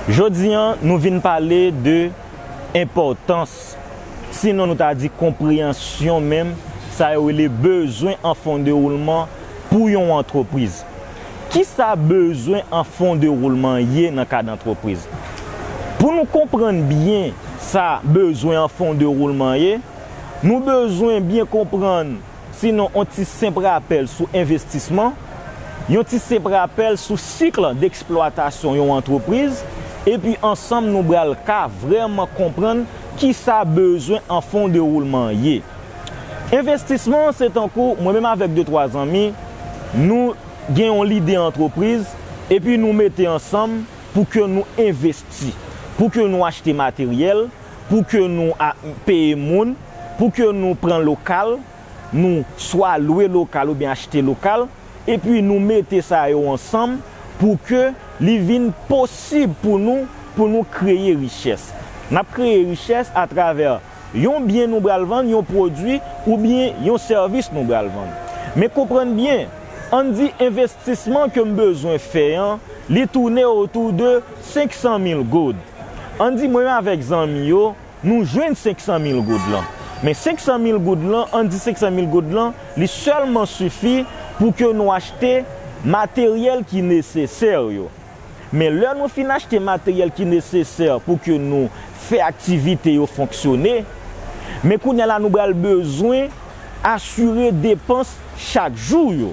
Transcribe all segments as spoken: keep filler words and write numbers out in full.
Jodi a, nou vin pale de enpòtans, sinon nou ta di konpreyansyon menm, sa yo rele bezwen an fon de woulman pou yon antrepriz. Kisa bezwen an fon de woulman ye nan kad antrepriz? Pou nou konprann byen sa bezwen an fon de woulman ye, nou bezwen byen konprann, sinon yon ti senp rapèl sou envestisman, yon ti senp rapèl sou sik deksplwatasyon yon antrepriz, epi ansanm nou pral ka vrèman konprann kisa bezwen an fon de woulman ye. Envestisman se tankou mwen menm avèk de twa zanmi, nou gen yon lide antrepriz, epi nou mete ansanm pou ke nou envesti, pou ke nou achte materyèl, pou ke nou a- peye moun, pou ke nou pran lokal, nou swa lwe lokal oubyen achte lokal, epi nou mete sa yo ansanm pou ke li vin posib pou nou, pou nou kreye richès. N ap kreye richès atravè yon byen nou pral vann, yon pwodui oubyen yon sèvis nou pral vann. Men konprann byen, ann di envestisman ke m bezwen fè an, li tounen otou de senk san mil goud. Ann di mwen avèk zanmi yo, nou jwenn senk san mil goud lan. Men senk san mil goud lan, ann di senk san mil goud lan, li sèlman sifi pou ke nou achte materyèl ki nesesè yo. Men lè nou fin achte materyèl ki nesesè pou ke nou fè aktivite yo fonksyone, men kounye a la nou pral bezwen asire depans chak jou yo.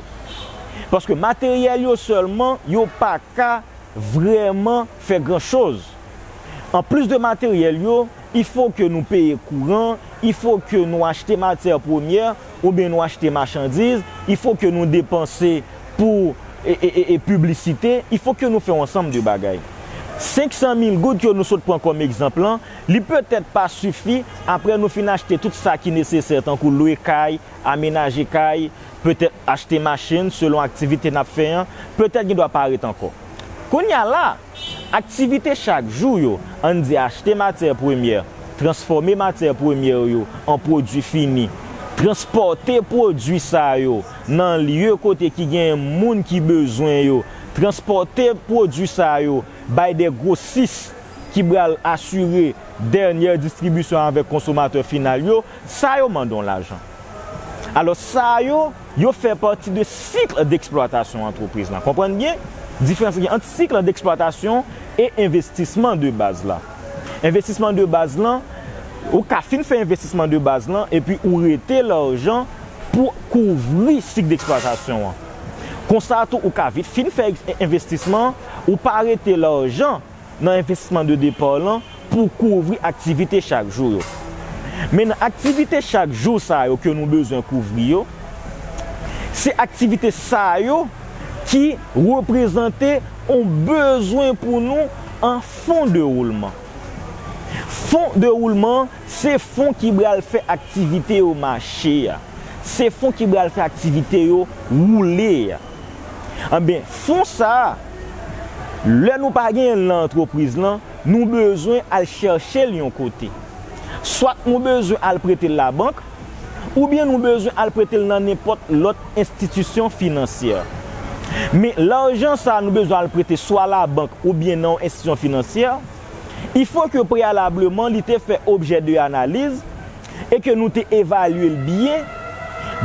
Paske materyèl yo sèlman, yo pa ka vrèman fè gran choz. Anplis de materyèl yo, il faut que nou peye kouran, il faut que nou achte matyè premyè, oubyen nou achte machandiz, il faut que nou depanse pou e, e, e, e piblisite, il faut que nou fè yon ansanm de bagay. Senk san mil goud ke nou sot pran kòm egzanp lan, li petèt pa sifi apre nou fin achte tout sa ki nesesè, tankou lwe kay, amenaje kay, petèt achte machin, selon aktivite n ap fè an, petèt gen dwa pa ret ankò. Kounye a la, aktivite chak jou yo, ann di achte matyè premyè, transfòme matyè premyè yo an pwodui fini, transpòte pwodui sa yo nan lye kote ki gen moun ki bezwen yo, transpòte pwodui sa yo bay de gwosis ki pral asire dènyè distribisyon avèk konsomatè final yo, sa yo mande yon lajan. Alò, sa yo, yo fè pati de sik deksplwatasyon antrepriz lan. Konprann byen diferans ki gen ant sik deksplwatasyon e envestisman de baz la. Envestisman de baz lan, ou ka fin fè envestisman de baz lan epi ou rete lajan pou kouvri sik deksplwatasyon an. Konsa tou, ou ka vit fin fè envestisman, ou pa rete lajan nan envestisman de depa lan pou kouvri aktivite chak jou yo. Men nan aktivite chak jou sa yo ke nou bezwen kouvri yo, se aktivite sa yo ki reprezante yon bezwen pou nou an fon de woulman. Fon de woulman, se fon ki pral fè aktivite yo mache a. Se fon ki pral fè aktivite yo woule a. Anben, fon sa a, lè nou pa genyen l nan antrepriz lan, nou bezwen al chèche l yon kote. Swat nou bezwen al prete l labank, oubyen nou bezwen al prete l nan nenpòt lòt enstitisyon finansyè. Men lajan sa a nou bezwen al prete swa labank oubyen nan yon enstitisyon finansyè, il faut que préalablement li te fè objè de analiz e ke nou te evalye l byen,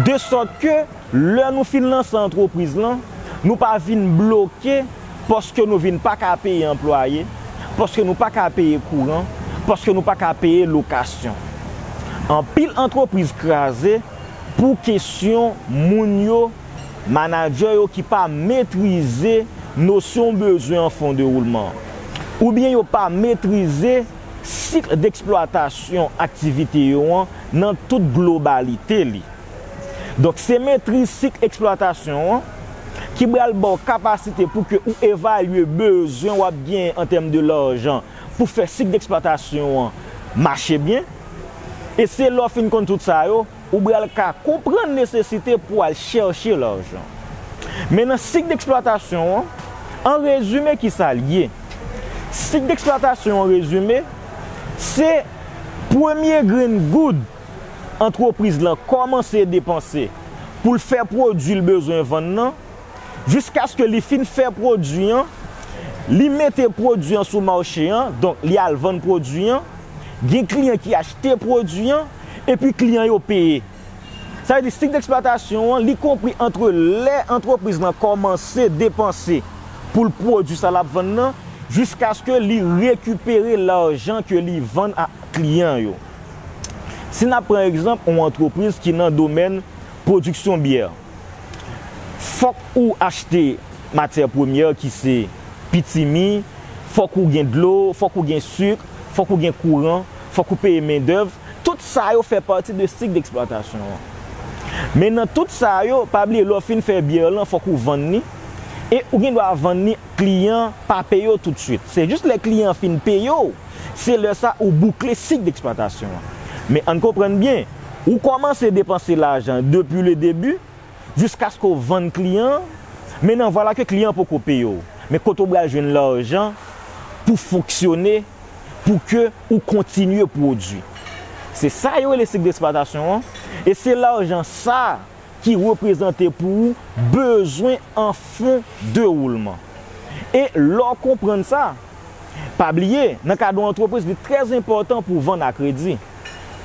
de sòt ke lè nou fin lanse antrepriz lan, nou pa vin bloke paske nou vin pa ka peye anplwaye, paske nou pa ka peye kouran, paske nou pa ka peye lokasyon. Anpil antrepriz kraze pou kesyon moun yo, manadjè yo ki pa metrize nosyon bezwen an fon de woulman an, oubyen yo pa metrize sik deksplwatasyon aktivite yo an nan tout globalite li. Donk, se metriz sik eksplwatasyon an ki pral ba w kapasite pou ke ou evalye bezwen w ap genyen an tèm de lajan pou fè sik deksplwatasyon an mache byen. E se lè w fin konn tout sa yo, ou pral ka konprann nesesite pou w al chèche lajan. Men nan sik deksplwatasyon an, an rezime, kisa l ye? Sik deksplwatasyon an rezime, se premye grenn goud antrepriz lan kòmanse depanse pou l fè pwodui l bezwen vann nan, jiskaske li fin fè pwodui an, Li mete pwodui an sou mache an, donk li al vann pwodui an, gen kliyan ki achte pwodui an, epi kliyan yo peye. Sa vle di sik deksplwatasyon an, li konpri ant lè antrepriz lan kòmanse depanse pou l pwodui sa l ap vann nan, jiskaske li rekipere lajan ke li vann a kliyan yo. Si n ap pran egzanp yon antrepriz ki nan domèn pwodiksyon byè, fòk ou achte matyè premyè ki se pitimi, fòk ou gen dlo, fòk ou gen sik, fòk ou gen kouran, fòk ou peye mendèv. Tout sa yo fè pati de sik deksplwatasyon an. Men nan tout sa yo, pa bliye lè w fin fè byè lan, fòk ou vann li. E ou gen dwa vann li, kliyan pa peye w toutswit. Se jis lè kliyan fin peye w, se lè sa ou boukle sik deksplwatasyon an. Men ann konprann byen, ou kòmanse depanse lajan depi le debi, jiskaske w vann kliyan an, men nan vwa la ke kliyan an poko peye w. Men kote w pral jwenn lajan pou fonksyone, pou ke ou kontinye pwodui. Se sa yo rele sik deksplwatasyon an, e se lajan sa ki reprezante pou ou bezwen an fon de woulman. E lè w konprann sa, pa bliye, nan kad yon antrepriz, li trè enpòtan pou w vann a kredi.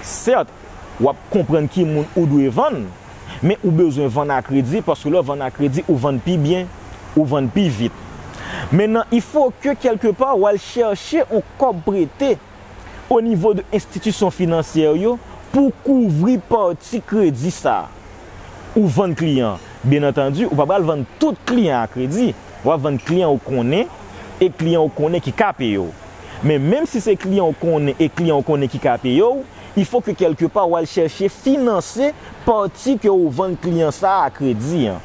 Sèt, w ap konprann ki moun ou dwe vann, men ou bezwen vann a kredi, paske lè w vann a kredi, ou vann pi byen, ou vann pi vit. Mentnan, il faut que quelque part, w al chèche yon kòb prete o nivo de enstitisyon finansyè yo pou kouvri pati kredi sa a. Ou vann kliyan an. Byen antandi, ou pa pral vann tout kliyan a kredi. W ap vann kliyan ou konnen e kliyan ou konnen ki ka peye w. Men menm si se kliyan ou konnen e kliyan ou konnen ki ka peye w, il faut que quelque part w al chèche finanse pati ke ou vann kliyan sa a kredi an.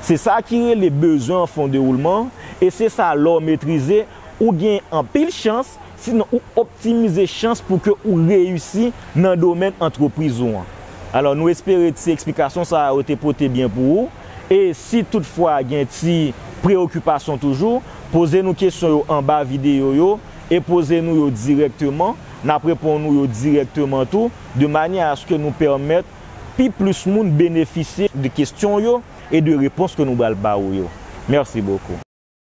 Se sa ki rele bezwen an fon de woulman, e se sa lè w metrize, ou gen anpil chans, sinon ou optimize chans pou ke ou reyisi nan domèn antrepriz ou an. Alò, nou espere ti eksplikasyon sa a yo te pote byen pou ou. E si toutfwa gen ti preyokipasyon toujou, poze nou kesyon yo anba videyo yo e poze nou yo dirèkteman. N ap reponn ou yo dirèkteman tou, de manyè aske nou pèmèt pi plis moun benefisye de kesyon yo e de repons ke nou pral ba ou yo. Mèsi bokou.